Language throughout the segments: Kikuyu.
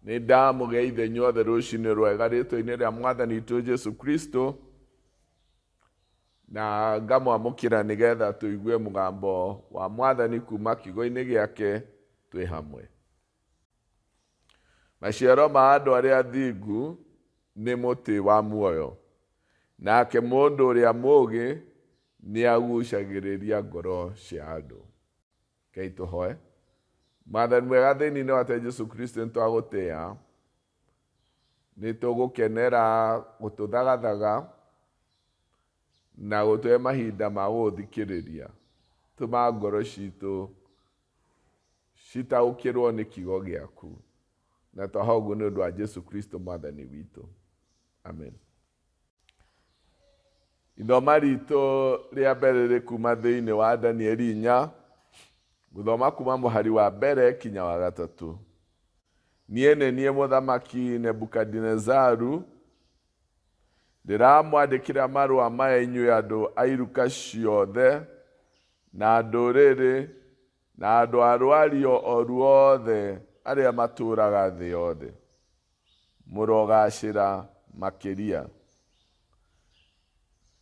Nĩ ndamũgeitha inyuothe rũcinĩ rwega rĩtwa-inĩ rĩa Mwathani witũ Jesu Kristo, na ngamwamũkĩra nĩgetha tũigue mũgambo wa Mwathani kuma kiugo-inĩ gĩake twĩ hamwe. Maciaro ma andũ arĩa athingu nĩ mũtĩ wa muoyo, nake mũndũ ũrĩa mũũgĩ nĩagucagĩrĩria ngoro cia andũ. Rekei tũhoe. Mwathani mwega thĩinĩ wa Jesu Kristo nĩ twagũtĩa, nĩ tũgũkenera gũtũthagathaga na gũtũhe mahinda ma gũgũthikĩrĩria. Tũma ngoro citũ citaũkĩrwo nĩ kiugo gĩaku. Na twahoya ũguo nĩ ũndũ wa Jesu Kristo Mwathani witũ. Amen. Ithoma ritũ rĩa mbere rĩ kuma thĩinĩ wa Danieli 4, gũthoma kuma mũhari wa mbere kinya wa gatatũ. Niĩ nĩ niĩ mũthamaki Nebukadinezaru, ndĩramwandĩkĩra marũa maya inyuĩ andũ a iruka ciothe na ndũrĩrĩ na andũ a rwario o ruothe arĩa matũũraga thĩ yothe. Mũrogacĩra makĩria.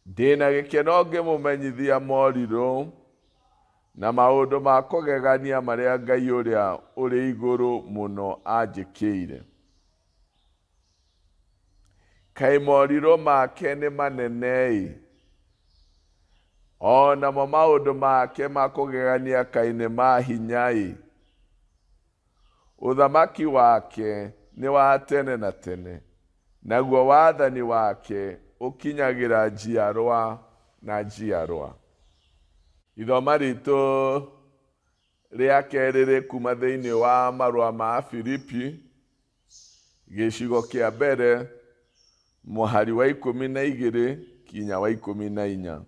Ndĩna gĩkeno ngĩmũmenyithia morirũ na maũndũ ma kũgegania marĩa Ngai ũrĩa ũrĩ igũrũ mũno anjĩkĩire. Kaĩ morirũ make nĩ manene-ĩ! O namo maũndũ make ma kũgegania kaĩ nĩ ma hinya-ĩ! Ũthamaki wake nĩ wa tene na tene, naguo wathani wake ũkinyagĩra njiarwa na njiarwa. Ithoma ritũ rĩa kerĩ rĩ kuma thĩinĩ wa marũa ma Afilipi, gĩcigo kĩa mbere, mũhari wa 12 kinya wa 14.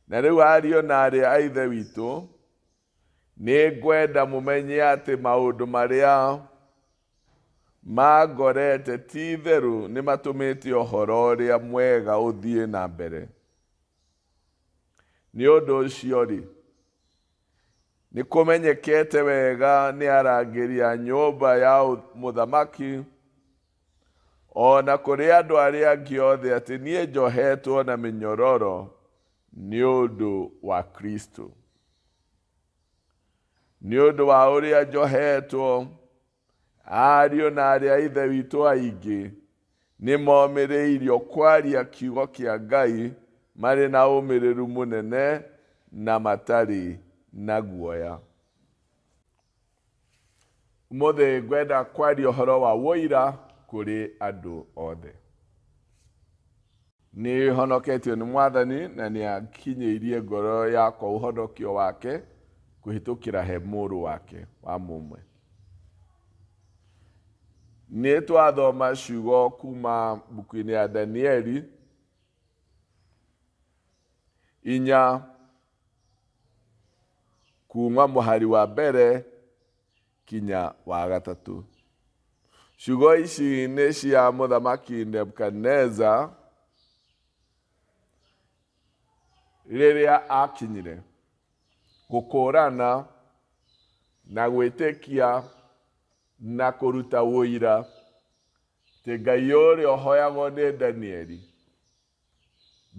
Na rĩu ariũ na aarĩ a Ithe witũ, Nĩ ngwenda mũmenye atĩ maũndũ marĩa mangorete ti itherũ nĩ matũmĩte ũhoro ũrĩa mwega ũthiĩ na mbere. Nĩ ũndũ ũcio-rĩ, nĩ kũmenyekete wega nĩ arangĩri a nyũmba ya mũthamaki o na kũrĩ andũ arĩa angĩ othe atĩ niĩ njohetwo na mĩnyororo nĩ ũndũ wa Kristo. Nĩ ũndũ wa ũrĩa njohetwo, ariũ na aarĩ a Ithe witũ aingĩ nĩ momĩrĩirio kwaria kiugo kĩa Ngai marĩ na ũmĩrĩru mũnene na matarĩ na guoya. Ũmũthĩ ngwenda kwaria ũhoro wa ũira kũrĩ andũ othe. Nĩ honoketio nĩ Mwathani na nĩ akinyĩirie ngoro yakwa ũhonokio wake kũhĩtũkĩra he mũrũ wake wa mũmwe. Nĩ twathoma ciugo kuma mbuku-inĩ ya Danieli 4 kuma mũhari wa mbere kinya wa gatatũ. Ciugo ici nĩ cia mũthamaki Nebukadneza rĩrĩa akinyire gũkũrana na gwĩtĩkia na kũruta ũira atĩ Ngai ũrĩa ũhoyagwo nĩ Danieli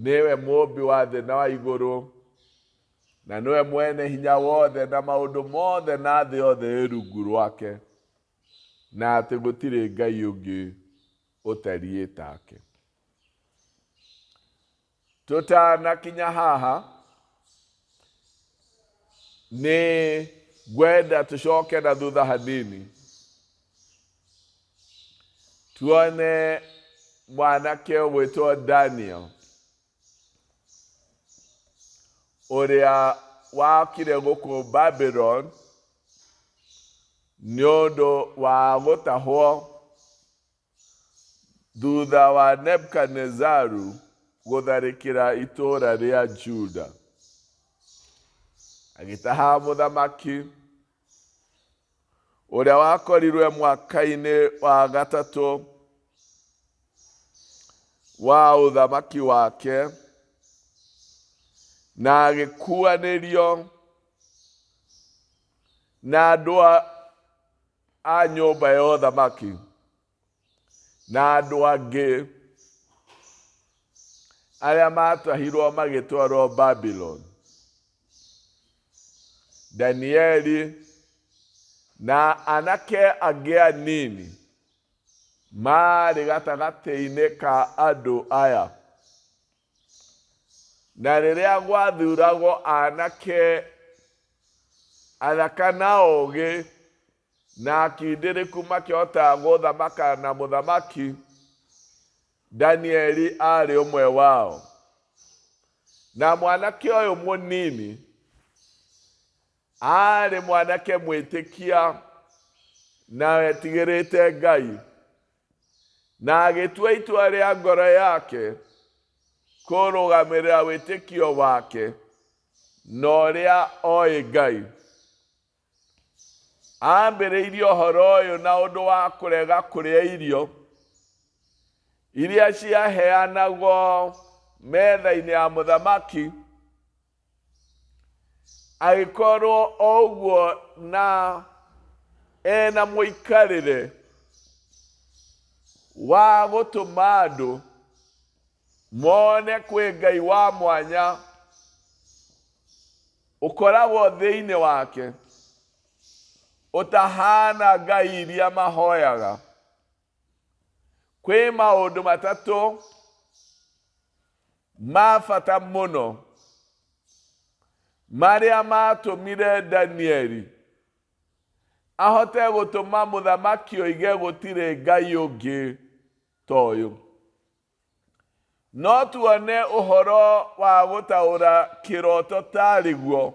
nĩwe mũmbi wa thĩ na wa igũrũ na nĩwe mwene hinya wothe na maũndũ mothe na thĩ yothe ĩ rungu rwake na atĩ gũtirĩ Ngai ũngĩ ũtariĩ take. Tũtanakinya haha nĩ ngwenda tũcoke na thutha hanini tuone mwanake ũgwĩtwo Daniel ũrĩa wakire gũkũ Babylon nĩ ũndũ wa gũtahwo thutha wa Nebukadinezaru gũtharĩkĩra itũũra rĩa Juda. Agĩtaha mũthamaki ũrĩa wakorirwe mwaka-inĩ wa gatatũ wa ũthamaki wake na agĩkuanĩrio na andũ a nyũmba ya ũthamaki na andũ angĩ arĩa matahirwo magĩtwarwo Babylon. Danieli na anake angĩ anini maarĩ gatagatĩ-inĩ ka andũ aya. Na rĩrĩa gwathuragwo anake athaka na ogĩ na akindĩrĩku makĩhota gũthamaka na mũthamaki, Danieli aarĩ ũmwe wao. Na mwanake ũyũ mũnini aarĩ mwanake mwĩtĩkia na wetigĩrĩte Ngai, na agĩtua itua rĩa ngoro yake kũrũgamĩrĩra wĩtĩkio wake na ũrĩa oĩ Ngai. Ambĩrĩirie ũhoro ũyũ na ũndũ wa kũrega kũrĩa irio iria ciaheanagwo metha-inĩ ya mũthamaki, agĩkorwo o ũguo na ena mũikarĩre wa gũtũma andũ mone kwĩ Ngai wa mwanya ũkoragwo thĩinĩ wake ũtahana ngai iria mahoyaga. Kwĩ maũndũ matatũ ma bata mũno marĩa matũmire Danieli ahote gũtũma mũthamaki oige gũtirĩ Ngai ũngĩ ta ũyũ. No tuone ũhoro wa gũtaũra kĩroto tarĩ guo.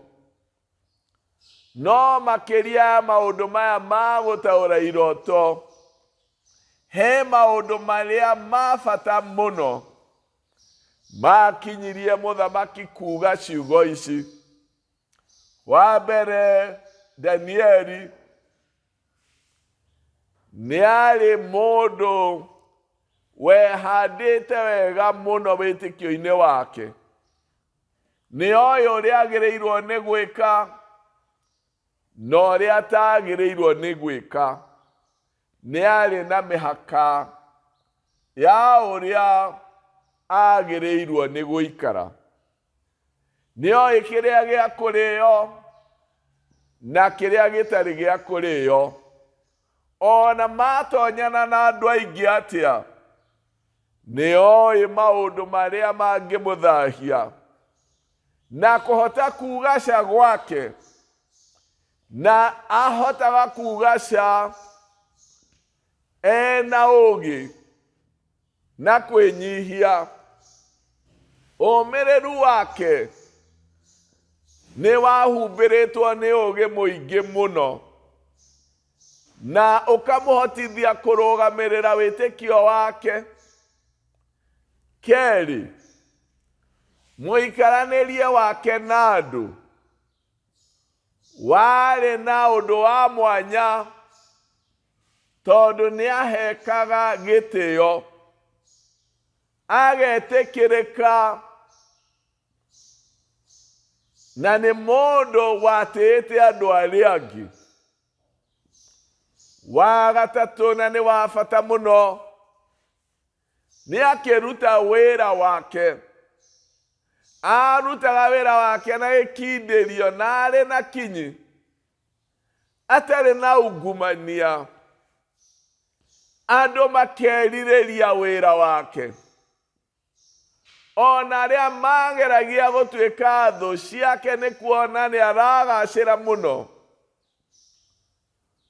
No makĩria ya maũndũ maya ma gũtaũra iroto, he maũndũ marĩa ma bata mũno makinyirie mũthamaki kuga ciugo ici. Wa mbere, Danieli nĩ arĩ mũndũ wehandĩte wega mũno wĩtĩkio-inĩ wake. Nĩ oĩ ũrĩa agĩrĩirwo nĩ gwĩka na ũrĩa atagĩrĩirwo nĩ gwĩka. Nĩ arĩ na mĩhaka ya ũrĩa agĩrĩirwo nĩ gũikara. Nĩ oĩ kĩrĩa gĩa kũrĩo na kĩrĩa gĩtarĩ gĩa kũrĩo. Ona matonyana na andũ aingĩ atĩa, nĩ oĩ maũndũ marĩa mangĩmũthahia na kũhota kuga ca gwake, na ahotaga kuga ca ena ũũgĩ na kwĩnyihia. Ũmĩrĩru wake nĩ wahumbĩrĩtwo nĩ ũũgĩ mũingĩ mũno na ũkamũhotithia kũrũgamĩrĩra wĩtĩkio wake. Kerĩ, mũikaranĩrie wake na andũ warĩ na ũndũ wa mwanya tondũ nĩ ahekaga gĩtĩo, agetĩkĩrĩka na nĩ mũndũ watĩĩte andũ arĩa angĩ. Wa gatatũ na nĩ wa bata mũno, nĩ akĩruta wĩra wake. Arutaga wĩra wake na gĩkindĩrio na arĩ na kinyi, atarĩ na ungumania. Andũ makerirĩria wĩra wake. O na arĩa maageragia gũtuĩka thũ ciake nĩ kuona nĩ aragacĩra mũno,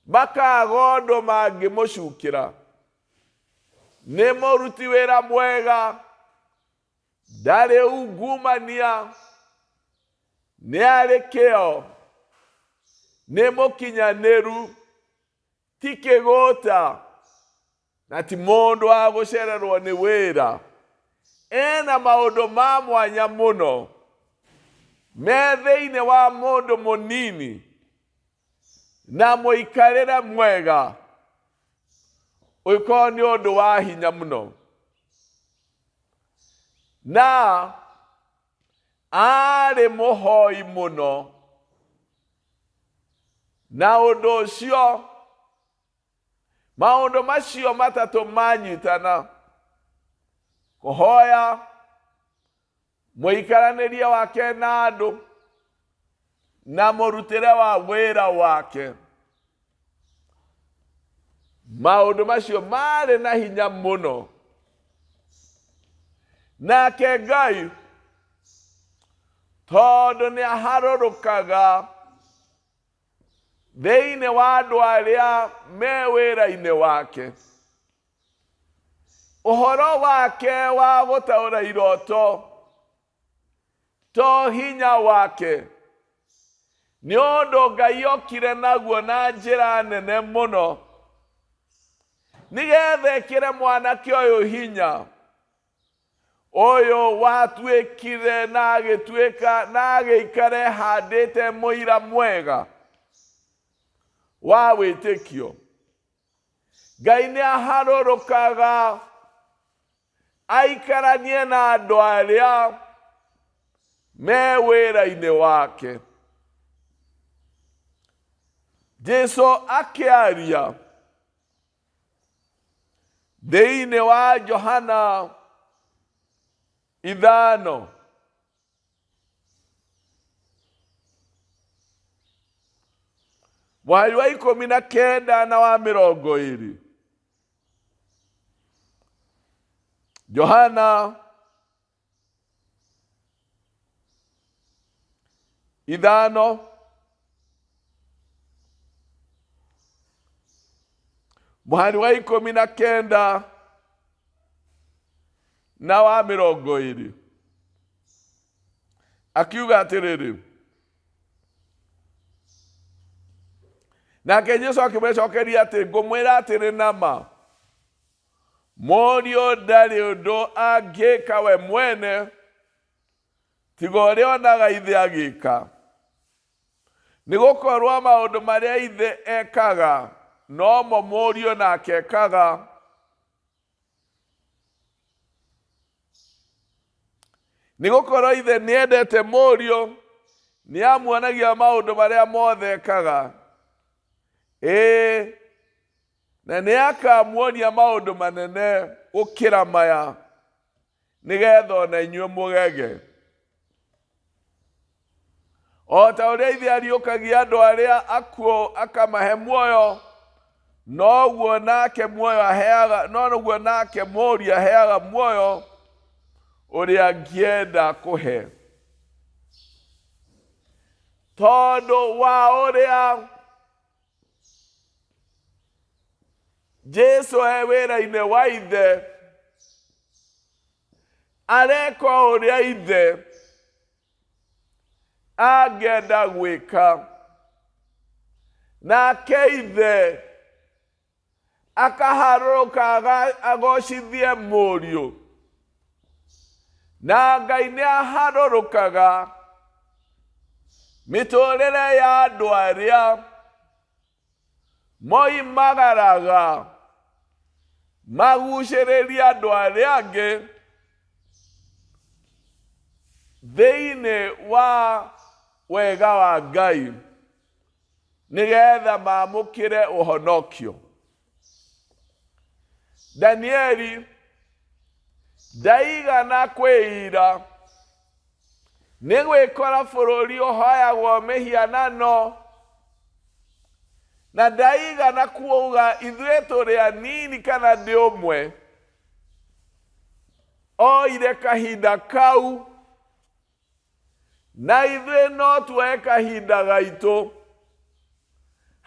makaga ũndũ mangĩmũcukĩra. Nĩ mũruti wĩra mwega, ndarĩ ungumania, nĩ arĩ kĩyo, nĩ mũkinyanĩru, ti kĩgũta, na ti mũndũ wa gũcererwo nĩ wĩra. Ena maũndũ ma mwanya mũno me thĩinĩ wa mũndũ mũnini na mũikarĩre mwega ũkorwo nĩ ũndũ wa hinya mũno. Na aarĩ mũhoi mũno, na ũndũ ũcio. Maũndũ macio matatũ manyitana, kũhoya, mũikaranĩrie wake na andũ, na mũrutĩre wa wĩra wake, maũndũ macio marĩ na hinya mũno. Nake Ngai tondũ nĩ aharũrũkaga thĩinĩ wa andũ arĩa me wĩra-inĩ wake, ũhoro wake wa gũtaũra iroto to hinya wake, nĩ ũndũ Ngai okire naguo na njĩra nene mũno, nĩgetha ĩkĩre mwanake ũyũ hinya, ũyũ watuĩkire na agĩtuĩka na agĩikara ehandĩte mũira mwega wa wĩtĩkio. Ngai nĩ aharũrũkaga aikaranie na andũ arĩa me wĩra-inĩ wake. Jesu akĩaria thĩinĩ wa Johana 5, mũhari wa 19 na wa 20. Johana 5, mũhari wa 19 na wa 20, akiuga atĩrĩrĩ, nake Jesu akĩmũcokeria atĩ, ngũmwĩra atĩrĩ na ma, Mũriũ ndarĩ ũndũ angĩka we mwene, tiga ũrĩa onaga Ithe agĩka. Nĩ gũkorwo maũndũ marĩa Ithe ekaga, nomo Mũriũ nake ekaga. Nĩ gũkorwo Ithe nĩendete Mũriũ, nĩamuonagia maũndũ marĩa mothe ekaga. Ĩĩ, na nĩakamuonia maũndũ manene gũkĩra maya, nĩgetha ona inyuĩ mũgege. O ta ũrĩa Ithe ariũkagia andũ arĩa akuũ akamahe muoyo, noguo nake muoyo aheaga, noguo nake Mũriũ aheaga muoyo ũrĩa angĩenda kũhe. Tondũ wa ũrĩa Jesu e wĩra-inĩ wa Ithe, areka ũrĩa Ithe angĩenda gwĩka, nake Ithe akaharũrũka agocithie Mũriũ, na Ngai nĩ aharũrũkaga mĩtũrĩre ya andũ arĩa moimagaraga magucĩrĩrie andũ arĩa angĩ thĩinĩ wa wega wa Ngai, nĩgetha maamũkĩre ũhonokio. Danieli ndaigana kwĩira nĩ gwĩkora bũrũri ũhoyagwo mĩhianano, na ndaigana kuuga ithuĩ tũrĩ anini kana ndĩ ũmwe. Oire kahinda kau, na ithuĩ no tuoe kahinda gaitũ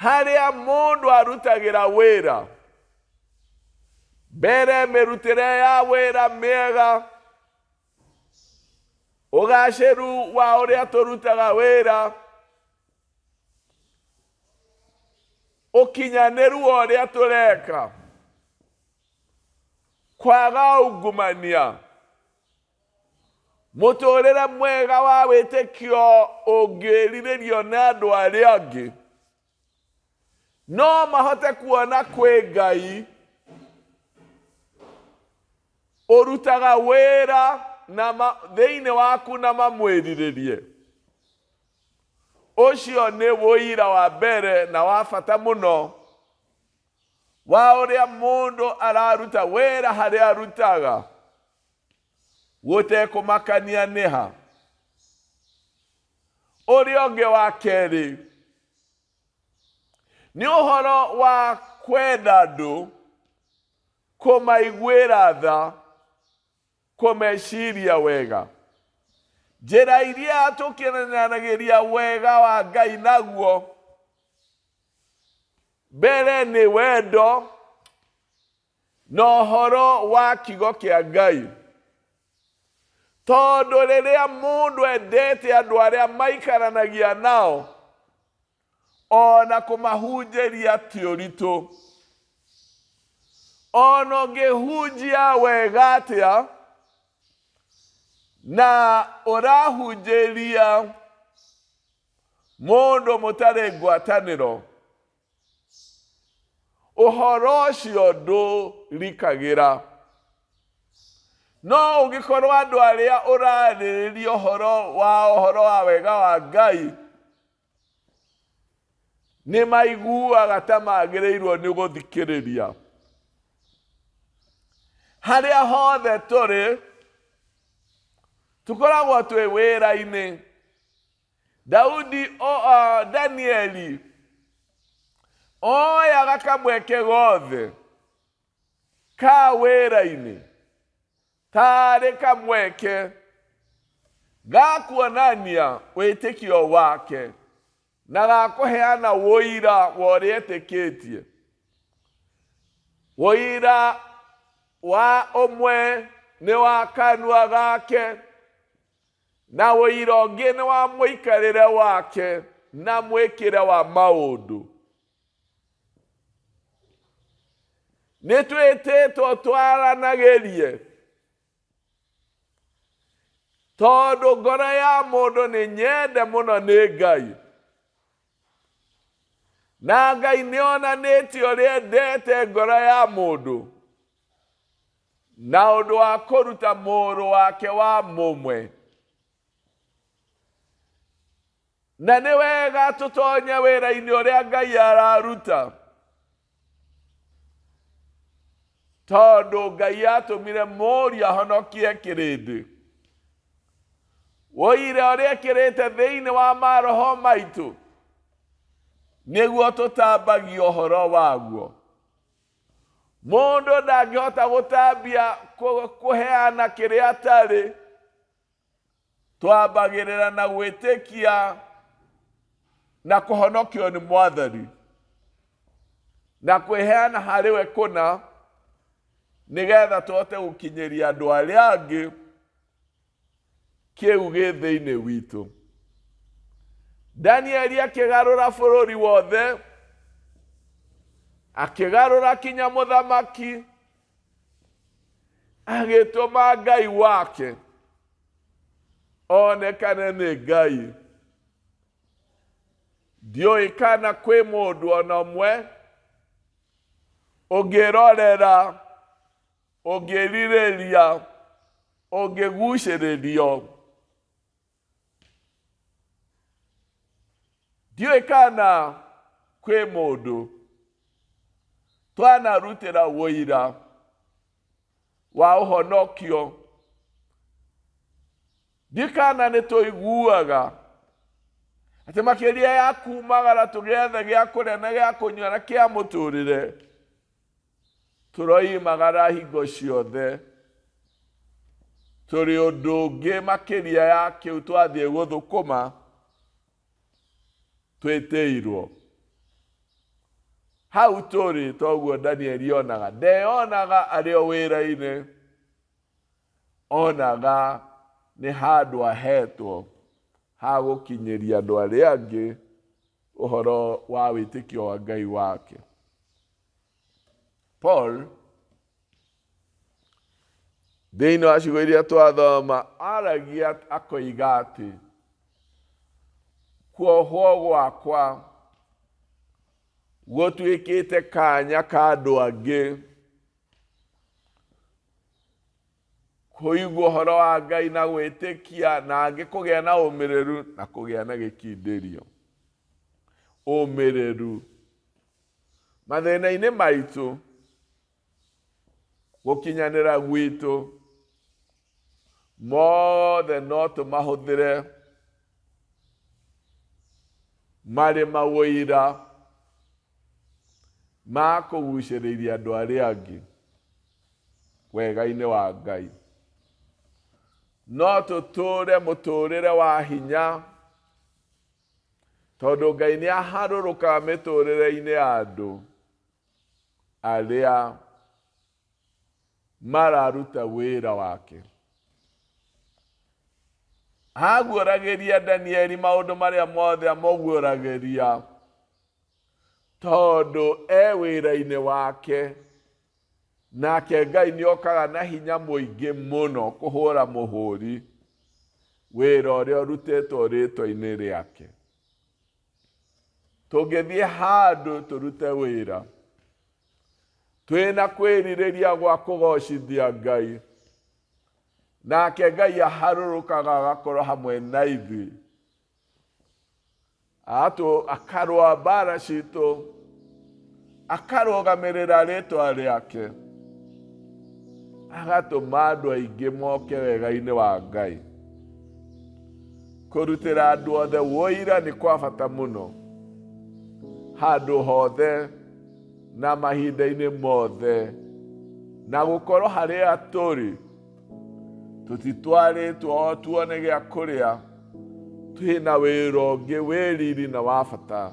harĩa mũndũ arutagĩra wĩra mbere, mĩrutĩre ya wĩra mĩega, ũgacĩru wa ũrĩa tũrutaga wĩra, ũkinyanĩru wa ũrĩa tũreka, kwaga ungumania, mũtũrĩre mwega wa wĩtĩkio ũngĩrirĩrio nĩ andũ arĩa angĩ, no mahote kuona kwĩ Ngai ũrutaga wĩra na thĩinĩ waku na mamwĩrirĩrie. Ũcio nĩ ũira wa mbere na wa bata mũno. Wa ũrĩa mũndũ araruta wĩra harĩa arutaga gũtekũmakania nĩha. Ũrĩa ũngĩ wa kerĩ nĩ ũhoro wa kwenda andũ, kũmaiguĩra tha, kũmeciria wega. Njĩra iria tũkinyanagĩria wega wa Ngai naguo mbere nĩ wendo na ũhoro wa kiugo kĩa Ngai. Tondũ rĩrĩa mũndũ endete andũ arĩa maikaranagia nao, ona kũmahunjĩria ti ũritũ. Ona ũngĩhunjia wega atĩa, na ũrahunjĩria mũndũ mũtarĩ ngwatanĩro, ũhoro ũcio ndũrikagĩra. No ũngĩkorwo andũ arĩa ũrarĩrĩria ũhoro wa ũhoro wa wega wa Ngai nĩ maiguaga ta magĩrĩirwo nĩ gũthikĩrĩria. Harĩa hothe tũrĩ, tũkoragwo twĩ wĩra-inĩ. Daudi o, o, Danieli oyaga kamweke gothe ka wĩra-inĩ tarĩ kamweke ga kuonania wĩtĩkio wake na ga kũheana ũira wa ũrĩa etĩkĩtie. Ũira wa ũmwe nĩ wa kanua gake na ũira ũngĩ nĩ wa mũikarĩre wake na mwĩkĩre wa maũndũ. Nĩ twĩtĩtwo twaranagĩrie tondũ ngoro ya mũndũ nĩ nyende mũno nĩ Ngai na Ngai nĩ onanĩtie ũrĩa endete ngoro ya mũndũ na ũndũ wa kũruta mũrũ wake wa mũmwe. Na nĩ wega tũtonye wĩra-inĩ ũrĩa Ngai araruta tondũ Ngai atũmire mũriũ ahonokie kĩrĩndĩ. Ũira ũrĩa ekĩrĩte thĩinĩ wa maroho maitũ nĩguo tũtambagie ũhoro waguo. Mũndũ ndangĩhota gũtambia kũheana kĩrĩa atarĩ. Twambagĩrĩra na gwĩtĩkia na kũhonokio nĩ Mwathani na kwĩheana harĩ we kũna nĩgetha tũhote gũkinyĩria andũ arĩa angĩ kĩu gĩ thĩinĩ witũ. Danieli akĩgarũra bũrũri wothe, akĩgarũra kinya mũthamaki, agĩtũma Ngai wake onekane nĩ Ngai. Ndiũĩ kana kwĩ mũndũ ona ũmwe ũngĩrorera, ũngĩrirĩria, ũngĩgucĩrĩrio. Ndiũĩ kana kwĩ mũndũ twanarutĩra ũira wa ũhonokio. Ndiũĩ kana nĩ tũiguaga atĩ makĩria ya kumagara tũgĩethe gĩa kũrĩa na gĩa kũnyua na kĩa mũtũrĩre, tũroimagara hingo ciothe tũrĩ ũndũ ũngĩ makĩria ya kĩu twathiĩ gũthũkũma twĩtĩirwo. Hau tũrĩ toguo Danieli onaga, ndeyonaga arĩ o wĩra-inĩ, onaga nĩ handũ ahetwo ha gũkinyĩria andũ arĩa angĩ ũhoro wa wĩtĩkio wa Ngai wake. Paul thĩinĩ wa ciugo iria twathoma aragia akoiga atĩ kuohwo gwakwa gũtuĩkĩte kanya ka andũ angĩ kũigua ũhoro wa Ngai na gwĩtĩkia na angĩ kũgĩa na ũmĩrĩru na kũgĩa na gĩkindĩrio. Ũmĩrĩru. Mathĩna-inĩ maitũ, gũkinyanĩra gwitũ, mothe no tũmahũthĩre marĩ mawũira ma kũgucĩrĩria andũ arĩa angĩ wega-inĩ wa Ngai. No tũtũũre mũtũũrĩre wa hinya tondũ Ngai nĩ aharũrũkaga mĩtũũrĩre-inĩ ya andũ arĩa mararuta wĩra wake. Aguũragĩria Danieli maũndũ marĩa mothe amũguũragĩria tondũ e wĩra-inĩ wake. Nake Ngai nĩ okaga na hinya mũingĩ mũno kũhũra mũhũri wĩra ũrĩa ũrutĩtwo rĩtwa-inĩ rĩake. Tũngĩthiĩ handũ tũrute wĩra twĩna kwĩrirĩria gwa kũgocithia Ngai, nake Ngai aharũrũkaga agakorwo hamwe na ithuĩ, atũ akarũa mbara citũ, akarũgamĩrĩra rĩtwa rĩake, agatũma andũ aingĩ moke wega-inĩ wa Ngai. Kũrutĩra andũ othe ũira nĩ kwa bata mũno handũ hothe na mahinda-inĩ mothe, na gũkorwo harĩa tũrĩ tũtitwarĩtwo o tuone gĩa kũrĩa, twĩna wĩra ũngĩ wĩ riri na wa bata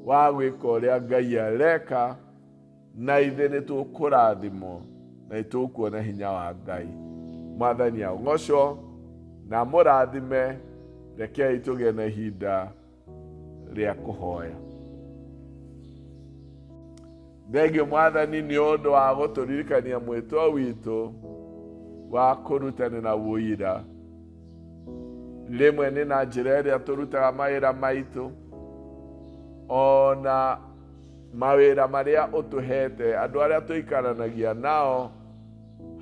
wa gwĩka ũrĩa Ngai areka, na ithuĩ nĩ tũkũrathimwo na nĩ tũkuona hinya wa Ngai. Mwathani agocwo na mũrathime. Rekei tũgĩe na ihinda rĩa kũhoya. Thengio Mwathani nĩ ũndũ wa gũtũririkania mwĩtwo witũ wa kũrutanĩra ũira. Rĩmwe nĩ na njĩra ĩrĩa tũrutaga mawĩra maitũ, ona mawĩra marĩa ũtũhete, andũ arĩa tũikaranagia nao,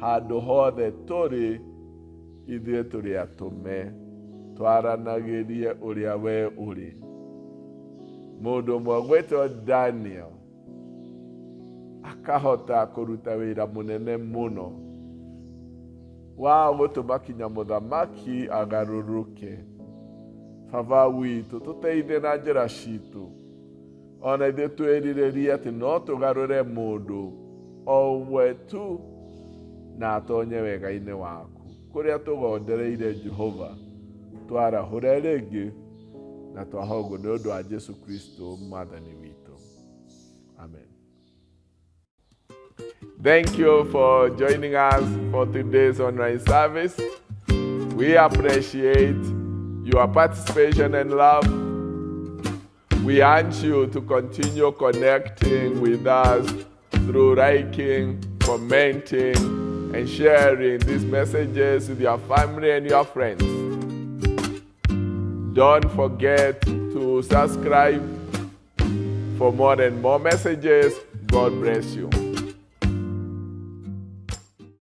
handũ hothe tũrĩ, ithuĩ tũrĩ atũme twaranagĩrie ũrĩa we ũrĩ. Mũndũ ũmwe gwĩtwo Daniel akahota kũruta wĩra mũnene mũno wa gũtũma kinya mũthamaki agarũrũke. Baba witũ, tũteithie na njĩra citũ, ona ithuĩ twĩrirĩrie atĩ no tũgarũre mũndũ o ũmwe tu na atonye wega-inĩ waku. Kũrĩa tũgondereire Jehova, twarahũre rĩngĩ na twahongwo nĩ ũndũ wa Jesu Kristo Mwathani witũ. Amen. Thank you for joining us for today's online service. We appreciate your participation and love. We urge you to continue connecting with us through liking, commenting, and sharing these messages with your family and your friends. Don't forget to subscribe for more and more messages. God bless you.